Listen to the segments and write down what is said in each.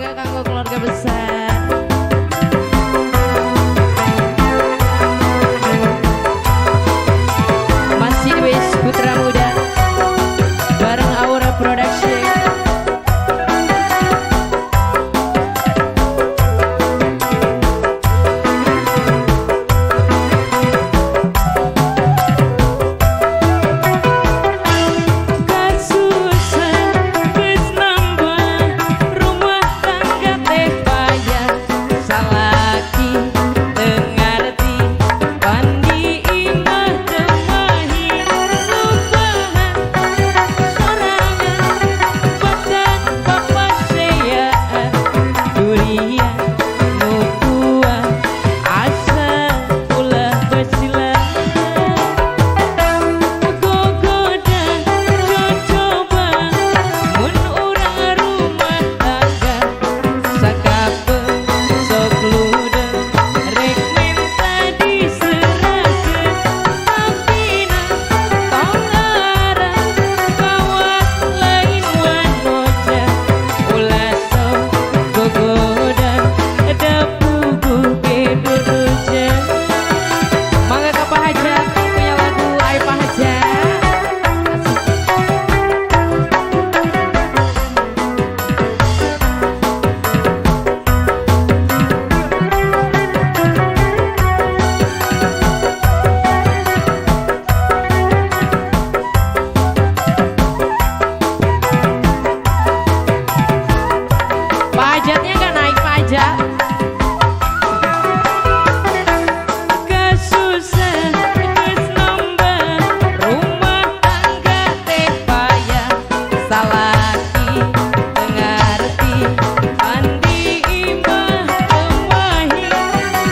Mangga kanggo keluarga besar. Masih di Wis Putra Muda bareng Aura Production. Pajatnya nggak naik pajak. Kesusah geus nambah rumah tangga teh payah, salaki teu ngarti mandi imah teu mahi,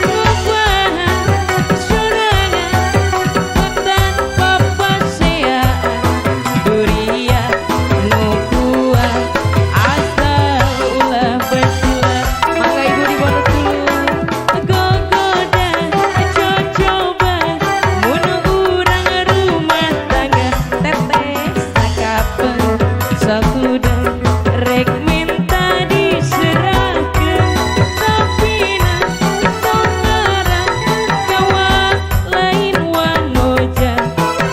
ngubahan sorangan batan papaseaan, durian nu kuat asal ulah basila. Mangga ibu dibonus dulu. Gogoda cocoba mun urang rumah tangga, teteh sakapeung sok ludeng rek minta diserahkeun, tapina tong ngarah kawas lain wanoja,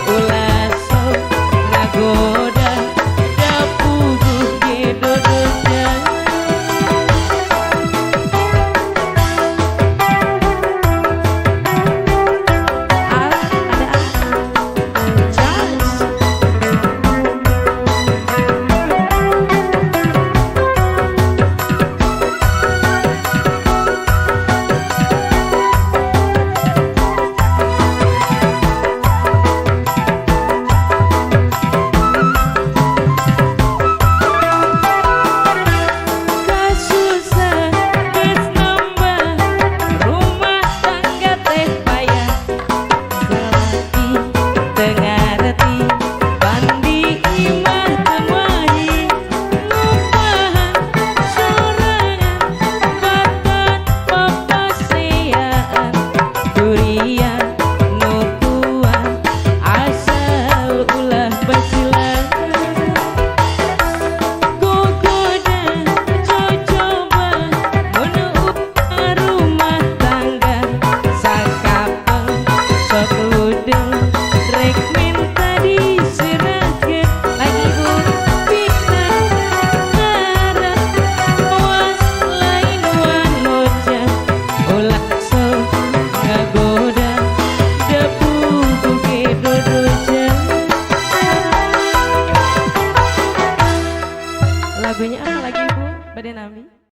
ulah sok ngagoda da puguh ge dodoja. Ah, ada ah. Jos. Kasusah geus nambah rumah tangga teh payah, salaki teu ngarti pandi imah teu mahi, ngupahan sorangan batan papaseaan, durian nu kuat asal ulah basila. Gogoda cocoba mun urang rumah tangga, sakapeung sok ludeng rek minta diserahkeun. Lagi ibu. Pina ngarah awas lain wanoja, ulah sok ngagoda da puguh ge dodoja. Lagunya apa lagi ibu? Bade nami?